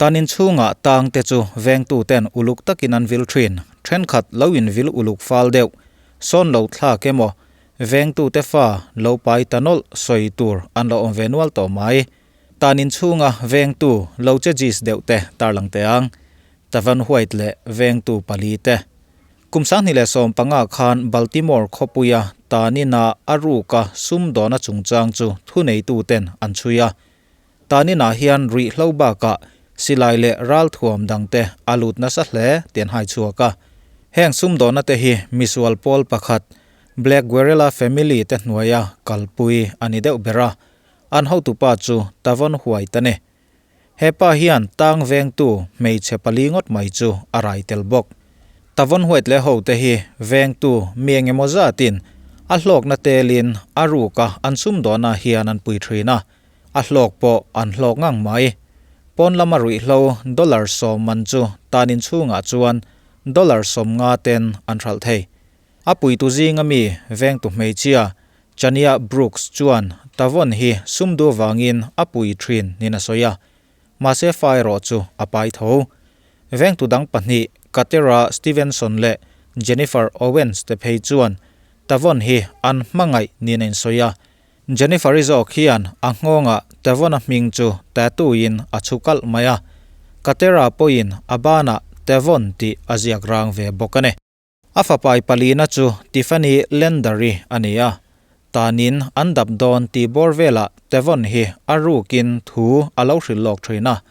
Tanin chhunga tang te chu vengtu ten uluk takin an vil thin. Thenkhat lo in vil uluk fal deuh. Sawn lo thlak emaw vengtu te fa lo pai ta nawlh sawi tur an lo awm ve nual tawh mai. Tanin chhunga vengtu lo che jis deuh te tarlang teh ang. Tavan White leh vengtu pali te. Kum 2015 khan Baltimore khawpuia Tanina a ruka sumdawna chungchang chu thuneitu ten an chhui a. Tanina hian ruihhlo bakah silai leh ralthuam dangte a lut nasa hle tian hai chhuak a. Heng sumdawna te hi misual pawl pakhat Black Guerrilla Family te hnuaia kalpui a ni deuh ber a. An hotupa chu Tavon White a ni. Hepa hian tang vengtu hmeichhe pali ngawt mai chu a rai tel bawk. Tavon White leh ho te hi vengtu mi eng emaw zatin a hlawkna telin a ruka an sumdawna hian an pui thin a, a hlawk pawh an hlawk ngang mai. Pawn lama ruihhlo dollar 10 man chu tanin chhungah chuan dollar 50 ten an hralh thei. A puitu zinga mi vengtu hmeichhia Chania Brooks chuan Tavon hi sumdu vangin a pui thin nin a sawi a. Mahse fa erawh chu a pai tho. Vengtu dang pahnih Katera Stevenson leh Jennifer Owens te phei chuan Tavon hi an hmangaih nin a insawi a. Jennifer-i zawk hian a nghawngah Tavon-a hming chu tattoo in a chhu kalh mai a. Katera pawhin a banah Tavon tih a ziak rang ve bawk a ni. A fapai palina chu Tiffany Landry a ni a. Tanin an dap dawn tih bawr velah Tavon hi a rukin thu a lo hrilh lawk thin a.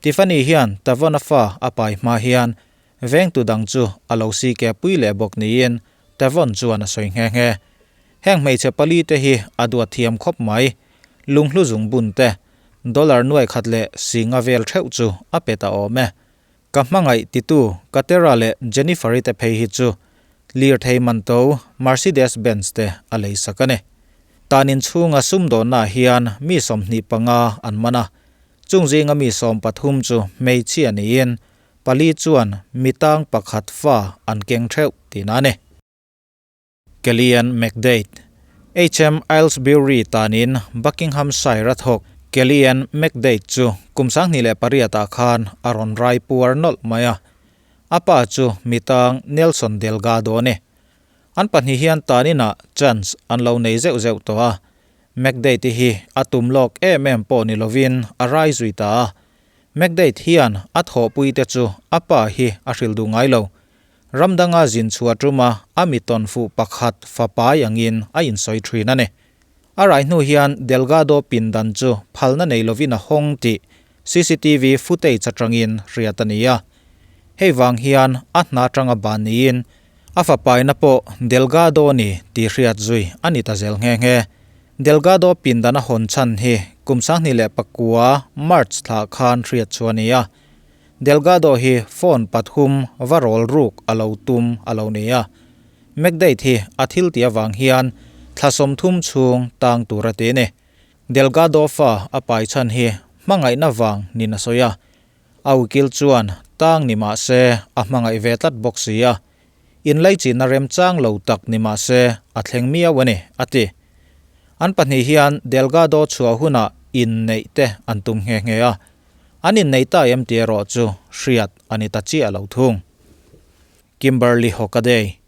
Tiffany hian Tavon-a fa a pai hma hian vengtu dang chu a lo si ke pui leh bawk niin Tavon chuan a sawi nghe nghe. Heng hmeichhe pali te hi a duat thiam khawp mai. Lunghlu zung bun te, dollar nuai khat leh singa vel theuh chu a pe ta awm e. Ka hmangaih titu Katera leh Jennifer-i te phei hi chu lirthei man to Mercedes Benz te a lei sak a ni. Tanin chhunga sumdawnnaah hian mi 25 an man a, chung zinga mi 13 chu hmeichhia niin pali chuan mi tang pakhat fa an keng theuh tihna a ni. Kellyanne McDade, HM Aylesbury tanin Buckinghamshire a thawk. Kellyanne McDade chu kum 2008 ah khan a rawn rai puar nawlh mai a. A pa chu mi tang Nelson Delgado a ni. An pahnih hian taninah chance an lo nei zeuh zeuh tawh a. McDade hi a tum lawk em em pawh ni lovin a rai zui ta a. McDade hian a thawhpui te chu a pa hi a hrilh duh ngai lo. Ramdanga zin chhuah tuma a mi tawn fuh pakhat fapai angin a insawi thin a ni. A rai hnu hian Delgado pindan chu phalna nei lovin a hawng tih CCTV footage atangin hriat a ni a. Hei vang hian a hna atanga ban niin a fapaina pawh Delgado ni tih hriat zui a ni ta zel nghe nghe. Delgado pindan a hawn chhan hi kum 2009 March thlah khan hriat chu a ni a. Delgado hi phone pathum va rawl ruk a lo tum a lo ni a. McDade hi a thil tih avang hian thla 30 chhung tang tur a ti ni. Delgado fa a pai chhan hi hmangaihna vang nin a sawi a. A ukil chuan tang ni mah se a hmangaih ve tlat bawk si a. Inlaichinna remchang lo tak ni mah se a thleng miau a ni, a ti. An pahnih hian Delgado chhuah hunah inneih te an tum nghe nghe a. An innei ta em tih erawh chu hriat a ni ta chiah lo thung. Kimberly Hockaday,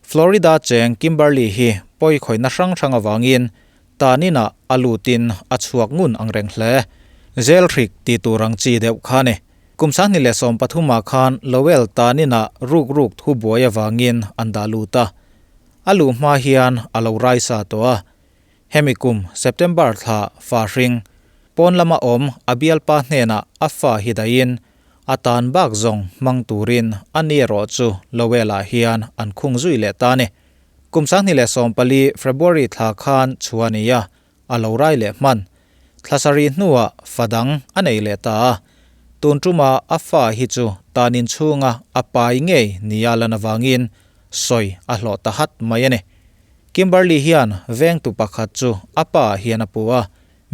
Florida cheng Kimberly hi pawi khawihna hrang hrang avangin taninah a lutin a chhuak ngun ang reng hle. Zel hrik ti tur ang chi deuh kha ni. Kum 2013 ah khan Lowell taninah ruk ruk thu buai avangin an dah lut a. A luh hma hian a lo rai sa tawh a. Hemi kum September thla fa hring pawn lama awm a bialpa hnenah a fa hi dahin a tan bak zawng hmang turin a ni erawh chu Lowell-ah hian an khung zui leh ta ni. Kum 2014 February thla khan chhuah a ni a, a lo rai leh hman. Thla sarih hnuah fa dang a nei leh ta a. Tun tuma a fa hi chu tanin chhunga a pai ngei nia lan avangin sawi a hlawh ta hat mai a ni. Kimberly hian vengtu pakhat chu a pa hian a pu a.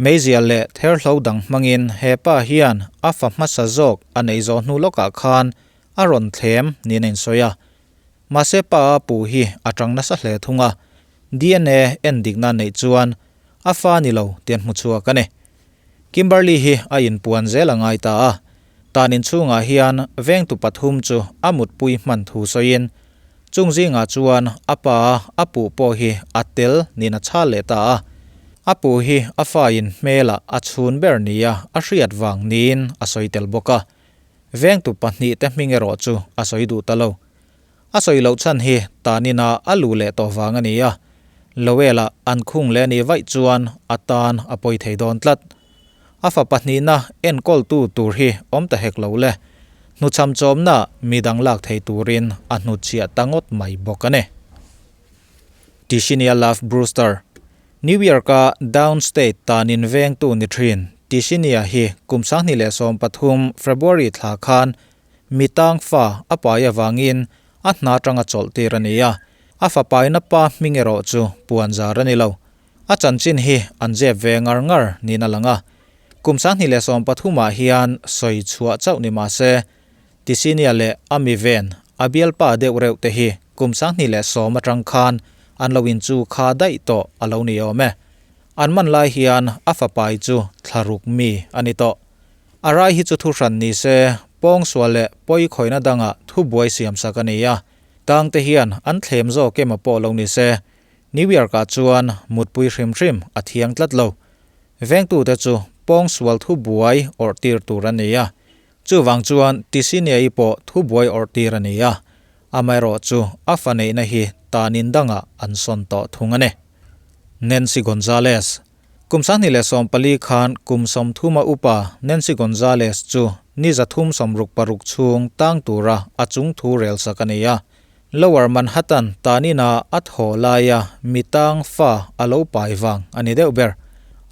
Meizial leh therhlo dang hmangin he pa hian a fa hmasa zawk a nei zawh hnu lawkah khan a rawn thlem niin a insawi a. Mahse pa a pu hi a tang nasa hle thung a. DNA endikna neih chuan a fa ni lo tian hmu chhuak a ni. Kimberly hi a inpuan zel a ngai ta a. Tan in chhungah hian vengtu pathum chu a mutpui hman thu sawiin, chung zingah chuan a pa a puh pawh hi a tel niin a chhal leh ta a. A puh hi a fain hmelah a chhun ber nia a hriat vang niin a sawi tel bawk a. Vengtu pahnihte hming erawh chu a sawi duh ta lo. A sawi loh chhan hi tanina a luh leh tawh vang a ni a, Lowell-a an khung leh a nih vaih chuan a tan a pawi thei dawn tlat. A fa pahnihna enkawltu tur hi awm ta hek lo le, hnuchham chawmna midang lak thei turin a hnutchhiah ta ngawt mai bawk a ni. Tishinia Love Brewster, New York-a Downstate tanin vengtu ni thin Tishinia hi kum 2013 February thla khan Mi tang fa a pai avangin a hna atanga chawlh tir a ni a, a fa paina pa hming erawh chu puan zar a ni lo. A chanchin hi an zep ve ngar ngar niin a lang a. Kum 2013 ah hian sawi chhuah chauh ni mah se, Tisinia leh a mi ven a bialpa deuh reuh te hi kum 2010 atang khan an lo inchu kha daih tawh a lo ni awm e. An man lai hian a fa pai chu thlaruk mi a ni tawh. A rai hi chu thuhran ni se, pawngsual leh pawi khawihna dangah thubuai siamsak a ni a, tangte hian an thlem zawk emaw pawh lo ni se, New York-ah chuan mutpui hrim hrim a thiang tlat lo. Vengtute chu pawngsual thubuai awrh tir tur a ni a, chuvang chuan Tisinia-i pawh thubuai awrh tir a ni a, amaherawhchu a fa neihna hi tanin dangah an sawn tawh thung a ni. Nancy Gonzalez. Kum 2014 khan kum 30 a upa Nancy Gonzalez chu ni 366 chhung tang tura a chung thu rel sak a ni a. Lower Manhattan tanina a thaw laia mi tang fa a lo pai vang a ni deuh ber.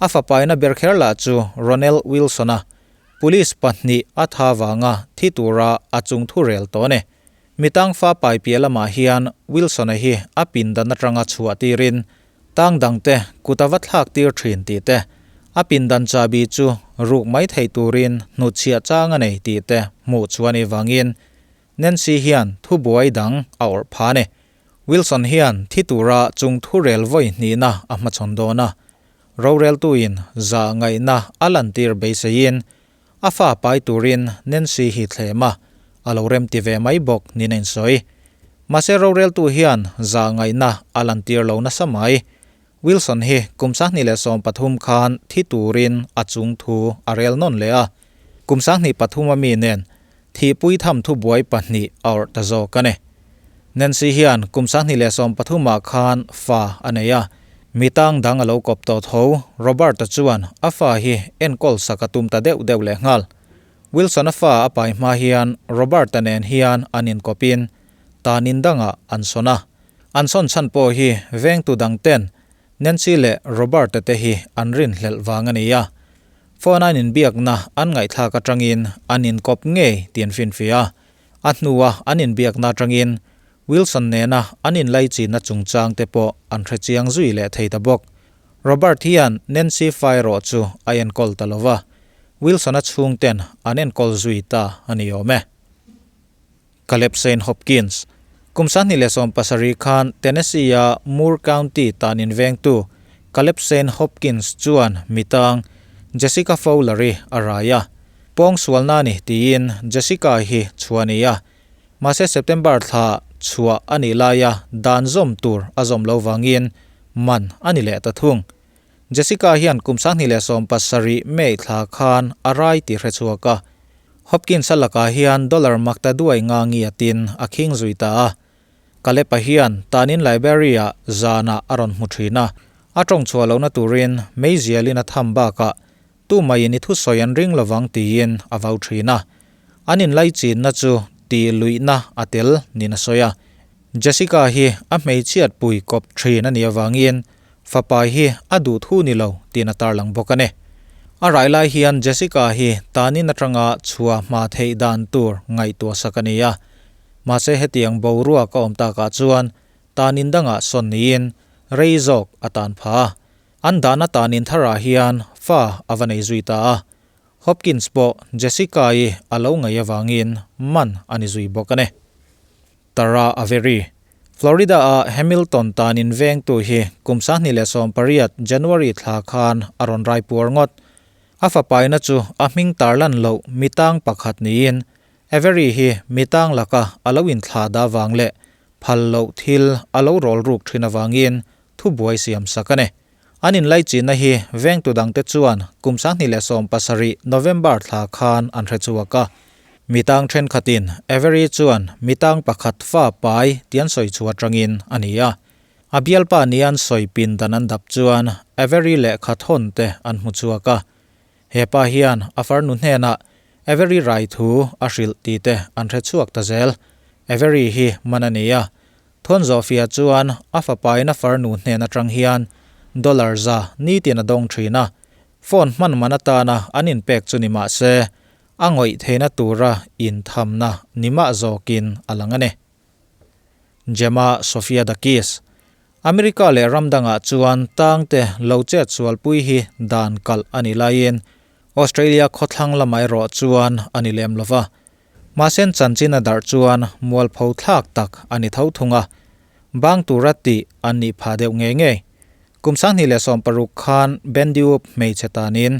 A fapaina ber kher lah chu Ronel Wilson-a police pahnih a tha vanga thi tura a chung thu rel tawh a ni. Mi tang fa pai piah lamah hian Wilson-a hi a pindan atanga chhuah tirin Tang dangte kut a va thlak tir thin tih te, a pindan chahbi chu ruk mai thei turin hnutchhiah chang a nei tih te hmuh chuan i vangin Nancy hian thubuai dang a awrh pha a ni. Wilson hian thi tura chung thurel vawi hnihna a hmachhawn dawn a, roreltuin zah ngaihna a lantir beiseiin a fa pai turin Nancy hi thlem a, a lo remti ve mai bawk niin a insawi. Mahse roreltu hian zah ngaihna a lantir lo nasa mai. Wilson hi kum 2013 khan thi turin a chung thu a rel nawn leh a, kum 2003 a mi nen thihpui tham thubuai pahnih a awrh ta zawk a ni. Nancy hian kum 2013 ah khan fa a nei a, mi tang dang a lo kawp tawh tho. Robert-a chuan a fa hi enkawl sak a tum ta deuh deuh leh nghal. Wilson-a fa a pai hma hian Robert-a nen hian an inkawpin tanin dangah an sawn a. An sawn chhan pawh hi vengtu dang ten Nancy leh Robert-a te hi an rinhlelh vang a ni a. Phone a an inbiakna an ngaihthlak atangin an inkawp ngei tih an finfiah a. A hnua an inbiakna atangin Wilson nena an inlaichinna chungchang te pawh an hrechiang zui leh thei ta bawk. Robert hian Nancy Fairaw chu a enkawl ta lo va, Wilson-a chhungten an enkawl zui ta a ni awm e. Caleb Saint Hopkins, Kum 2017 khan Tennessee-a Moore County tan invengtu Caleb Saint Hopkins chuan mitang Jessica Fowler-i a rai a. Pawngsualna a ni tiin Jessica hi chhuah a ni a, mahse September thla chhuah a nih laia dan zawm tur a zawm lo vangin man a ni leh ta thung. Jessica hian kum 2017 May thla khan a rai tih hre chhuak a, Hopkins-a lakah hian dollar makta duai nga ngiatin a khing zui ta a. Kalepa hian tanin Liberia zanah a rawn hmu thin a, a tawng chhuah lohna turin meizialin a tham bakah Tumaiin i thusawi an ring lovang tiin a vau thin a. An inlaichinna chu tih luihna a tel niin a sawi a. Jessica hi a hmeichhiat pui kawp thin a nih avangin fapa hi a duh thu ni lo tiin a tarlang bawk a ni. A rai lai hian Jessica hi tanin atanga chhuah hma theih dan tur ngaihtuah sak a ni a. Mahse hetiang boruak a awm takah chuan tanin dangah sawn niin rei zawk a tan pha a. An dahna tanin tharah hian fa a va nei zui ta a, Hopkins pawh Jessica-i a lo ngaih avangin man a ni zui bawk a ni. Tara Avery, Florida-a Hamilton tanin vengtu hi kum 2018 January thla khan a rawn rai puar ngawt. A fapaina chu a hming tarlan loh mitang pakhat niin Avery hi mitang laka a lo inthlah dah vang leh phal loh thil a lo rawl ruk thin avangin thubuai siam sak a ni. An inlaichinna hi vengtu dangte chuan kum 2017 November thla khan an hre chhuak a. Mitang thenkhatin Avery chuan mitang pakhat fa pai tih an sawi chhuah atangin a ni a. A bialpa nia an sawi pin dan an dap chuan Avery lehkha thawn te an hmu chhuak a. He pa hian a farnu hnenah Avery rai thu a hrilh tih te an hre chhuak ta zel. Avery hi man a ni a. Thawn Zawhfia chuan a fapain a farnu hnen atang hian dollar za nitin a dawng thin a. Phone hman man atana an inpek chu ni mah se, a ngawih theihna tura inthamna ni mah zawkin a lang a ni. Gemma Sofia Dakis, America leh ram dangah chuan tangte lo chet sualpui hi dan kalh a ni laiin Australia khawthlang lamah erawh chuan a ni lem lova. Mahse chanchin a darh chuan mualpho thlak tak a ni tho thung a, bang tura tih an nih phah deuh ngei ngei. Kum 2016 khan Bendiup hmeichhe tanin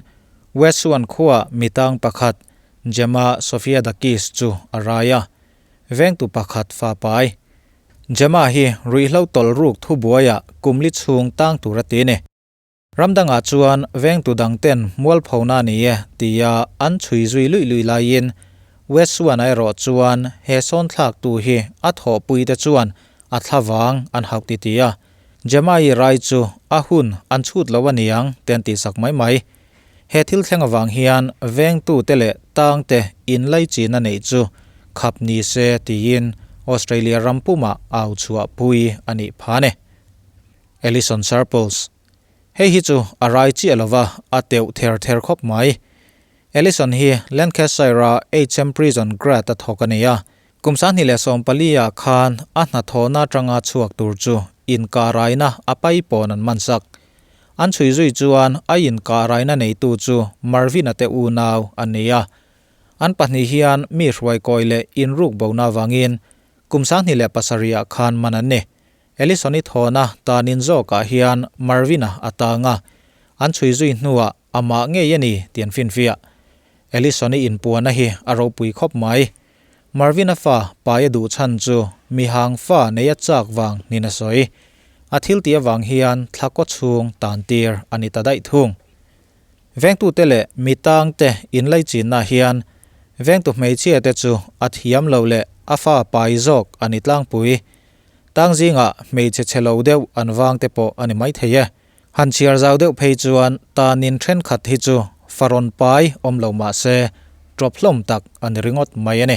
West Swan khuaa mitang pakhat Gemma Sofia Dakis chu a rai a. Vengtu pakhat fa pai. Gemma hi ruihhlo tawlh ruk thubuaiah kum li chhung tang tur a ti ni. Ram dangah chuan vengtu dang ten mualphona a ni e tia an chhui zui luih luih laiin West Swan-a erawh chuan he sawn thlaktu hi a thawhpui te chuan a thlavang an hauh ti ti a. Gemma-i rai chu a hun an chhut lo a niang te an tihsak mai mai. He thil thleng avang hian vengtute leh tangte inlaichin a neih chu khap ni se tiin Australia ram pumah au chhuahpui a nih pha a ni. Alison Sharples, Hei hi chu a rai chiah lova a teuh ther ther khawp mai. Alison hi Lancashire-a HM Prison grad a thawk a ni a, kum 2014 ah khan a hnathawhna atanga chhuak tur chu inkahraina a paipawn an man sak. An chhui zui chuan a inkahraina neitu chu Marvin-a te unau an ni a. An pahnih hian mi hruaikawi leh inruk bona avangin kum 2007 ah khan man an ni. Ellison-i thawhna tanin zawkah hian Marvin-a a tang a, an chhui zui hnuah amah ngei a ni tih an finfiah. Ellison-i inpuana hi a ropui khawp mai. Marvin-a fa pai a duh chhan chu mihang fa nei a chak vang niin a sawi. A thil tih avang hian thla kaw chhung tan tir a ni ta daih thung. Vengtute leh mi tangte inlaichinna hian vengtu hmeichhia te chu a thiam lo leh a fa pai zawk a ni tlangpui. Tang zingah hmeichhe chhe lo deuh an vang te pawh a ni maithei e. Han chhiar zau deuh phei chuan tanin thenkhat hi chu fa rawn pai awm lo mah se tawp hlawm tak a ni ringawt mai a ni.